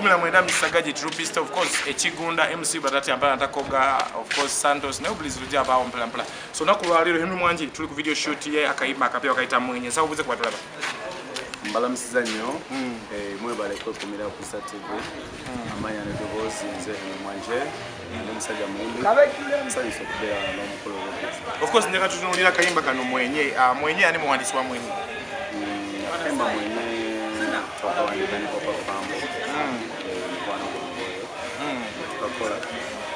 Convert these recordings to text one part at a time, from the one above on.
19, Mr Gadget Rupista, of course Ekigunda MC Batati Ampala Ntakoga, of course Santos naye obulizi lujja abaawo mpola mpola. So olunaku lwaleero Henry Mwanje tuli ku video shoot ye akayimba akapya bakayita Mwenye. Nsaba obuze kubatulaba. Mbalamusiza nnyo. Mwebale kwekumira ku Sa TV. Amanya n'eddoboozi, nze Henry Mwanje, ndi musajja muyimbi, nsanyusa okubeera n'omukulu ogw'eggezi. Of course njagala tutunuulira akayimba kano Mwenye. Mwenye, ani muwandiisi wa Mwenye? Akayimba Mwenye twakawandika ne Papa Fambo, mukwano gwange oyo, tukakola.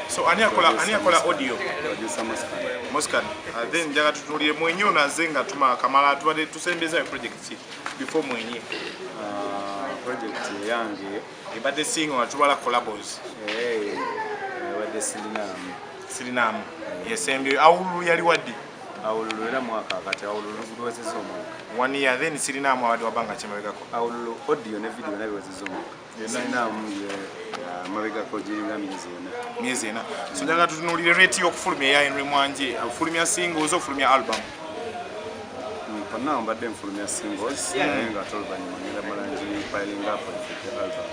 So ani akola audio? Producer Moscan. Moscan. Then njagala tutunuulire Mwenye ono aze nga tuma kamala tubadde tusembezayo project ki before Mwenye? Project eyange ebadde single nga tubala collabos. Ebadde Sirinaamu. Sirinaamu yesembye. Awululu yali waddi? Awululu era mwaka, kati Awululu luwezezza omwaka. One year. Then Sirinaamu abadde wabanga kyemabegako? Awululu audio ne video nabiwezezza omwaka. Sirinaamu ye mabegako giringa myezi 4. Myezi 4. So njagala tutunuulire rate y'okufulumya eya Henry Mwanje. Ofulumya singles, ofulumya album? For now mbadde nfulumya singles, naye nga ate oluvannyuma ngenda mala ngi piling up efuuke album.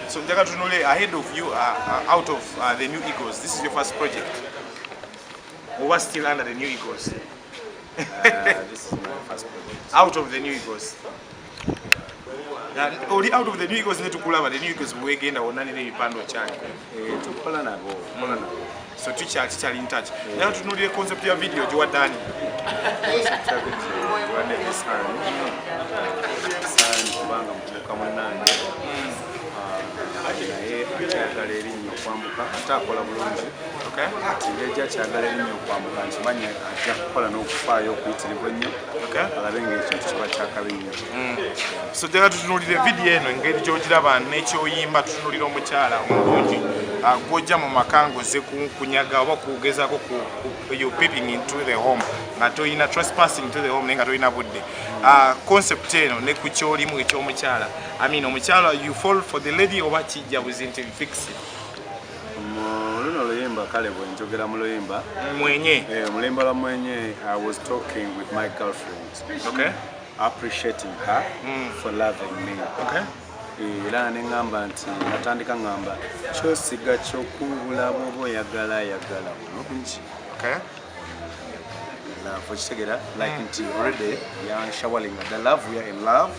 So njagala tutunuulire ahead of you, out of the New Eagles, this is your first project oba still under the New Eagles? This is my first project. Out of the New Eagles. Oli out of the New Eagles, ne tukulaba the New Eagles bwegenda wonna nina ebipande okyali. Eh, tukola nabo, tukola nabo. So tukyali in touch. Naye tutunuulire concept ya video giwadde ani? Giwadde Esani Sani, kubanga mutuuka munnange. Ah, naye akyagala erinnya okwambuka, ate akola bulungi. Kati engeri gyakyagala erinnya okwambuka, nkimanyi ajja kukola n'okufaayo okuyitirivu ennyo alabe ngaekintu kiba kyakabi nnyo. So njagala tutunuulire video eno engeri gyogiraba n'ekyoyimba. Tutunuulira omukyala omulungi, gw'ojja mu maka ng'ozze kunyaga oba kugezaako you peeping into the home nga toyina, trespassing to the home, naye nga tolina budde. Concept eno ne ku kyolimu ekyomukyala, I mean, omukyala, you fall for the lady oba kijja buzi nti fix it? Mu luno oluyimba, kale bwe njogera mu luyimba Mwenye. Mu luyimba lwa Mwenye, I was talking with my girlfriend, appreciating her for loving me. Era ne ŋŋamba nti natandika ŋŋamba kyosiga kyokungula, bwoba oyagala yagala bulungi. Love, okitegeera, like nti already yanshoweringa the love, we are in love.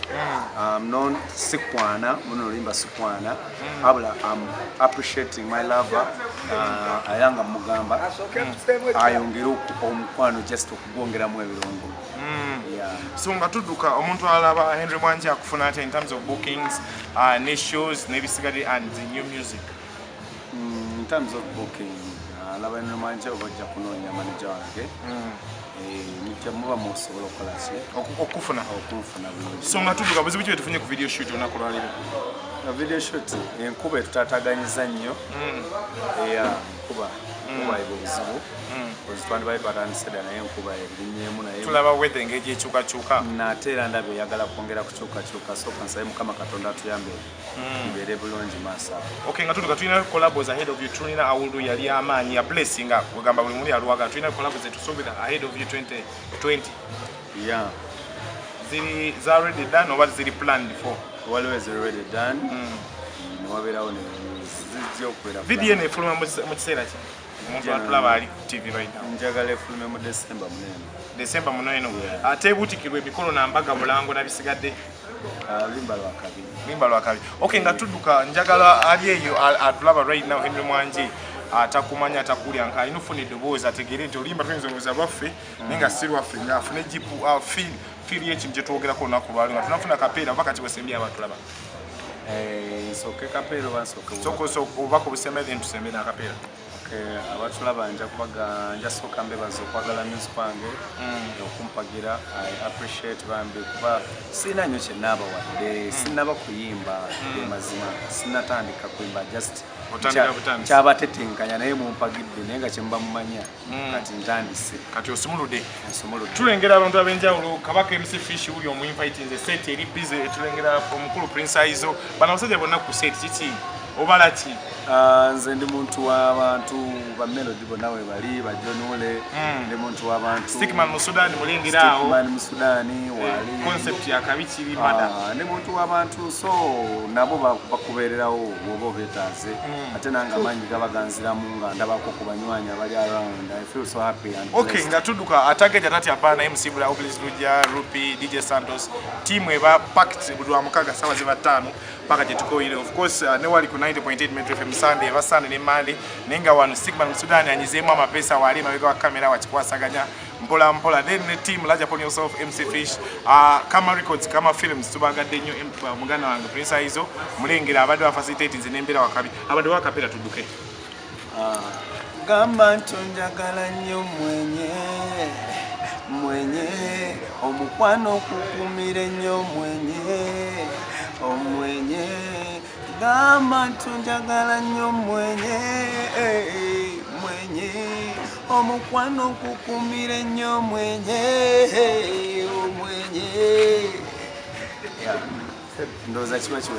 Non sikwana muno oluyimba sikwana, wabula I'm appreciating my lover, era nga mugamba ayongere omukwano, just okugwongeramu ebirungo. Yeah. So nga tudduka, omuntu alaba Henry Mwanje akufuna ate in terms of bookings, ne shows n'ebisigadde and the new music? In terms of booking, alaba Henry Mwanje oba ojja kunoonya manager wange. Mujja muba musobola okukola ki? Okufuna. Okunfuna bulungi. So nga tudduka, buzibu ki bwetufunye ku video shoot olunaku lwaleero? Na video shoot enkuba etutataganyiza nnyo. Eya, nkuba eba obuzibu. Ozi twandibaye twatandise dda, naye enkuba ebirinnyeemu, naye Tulaba weather engeri gyekyukakyuka. Nate era ndaba eyagala kwongera kukyukakyuka, so kansabe Mukama Katonda atuyambe tubeere bulungi maaso ago. Okay, nga tudduka, tulina collabos ahead of you. Tulina Awulu yali amaanyi ya blessing nga wegamba buli muli alwaga. Tulina collabos zetusuubira ahead of you 2020? Yeah. Ziri za already done oba ziri planned for? Waliwo eziri already done, newabeerawo zijja okubeera. Video eno efuluma mu kiseera ki? Omuntu atulaba ali ku TV right now. Njagala efulume mu December munene. December muno eno, ate ebuutikirwa emikolo nambaga, bulango nabisigadde. Luyimba lwakabi. Luyimba lwakabi. Okay, nga tudduka, njagala ali eyo atulaba right now, Henry Mwanje atakumanya, atakulya, nka alina ofuna eddoboozi ategeere nti oluyimba tuyinza olowooza lwaffe naye nga si lwaffe, nga afune jipu feel y'ekintu kye twogerako olunaku lwali. Nga tunafuna kapeera oba kati bwesembye abatulaba? Nsooke kapeera oba nsooke bubaka? Sooka obubaka obusembe, then tusembe n'akapeera. Okay, abatulaba nja kubaga, nja sooka mbebaza okwagala music wange, okumpagira. I appreciate bambi, kuba sirina nnyo kyenaabawadde, sinnaba kuyimba, ge mazima sinnatandika kuyimba, just Otandika butandisi. Kyabatetenkanya, naye mumpagidde, naye nga kyemuba mumanya kati ntandise. Kati osumuludde. Nsumuludde. Tulengera abantu ab'enjawulo, Kabaka MC Fish uli omuinvitinze, set eri busy. Tulengera omukulu Prince Aizo, bano abasajja bonna ku set. Kiki Obala ki? Ah, nze ndi muntu w'abantu, ba Melody bonna we bali, ba John Wule. Ndi muntu w'abantu. Stickman mu Sudan mulengera awo. Stickman mu Sudan wali. Concept yakabi kiri mada. Ah, ndi muntu w'abantu, so nabo bakubeererawo bw'oba obeetaaze. Ate nange amaanyi gaba ganziramu nga ndabako ku banywanyi abali around. I feel so happy and Okay, blessed. Nga tudduka atageja tati apaana MC Bula, Oblis Lujja, Rupi, DJ Santos, team eba packed buli lwa mukaga sawa ziba 5 paka gye tukoyire. Of course, ne wali ku 90.8 Metro FM Sunday, eba Sunday ne Monday, naye nga wano Stickman mu Sudan anyizeemu amapeesa, waali emabega wa kamera wakikwasaganya mpola mpola. Then ne team Large Upon Yourself, MC Fish, Kama Records, Kama Films, tubagadde nnyo. Muganda wange Prince Aizo mulengera abadde ba facilitate nze n'embeera wakabi abadde wakapera tudduke. Gamba nti onjagala nnyo mwenye mwenye, omukwano okukumira ennyo mwenye omwenye. Gamba nti onjagala nnyo mwenye mwenye, omukwano okukumira ennyo mwenye omwenye. Yeah. Ndowooza kiba kiwe.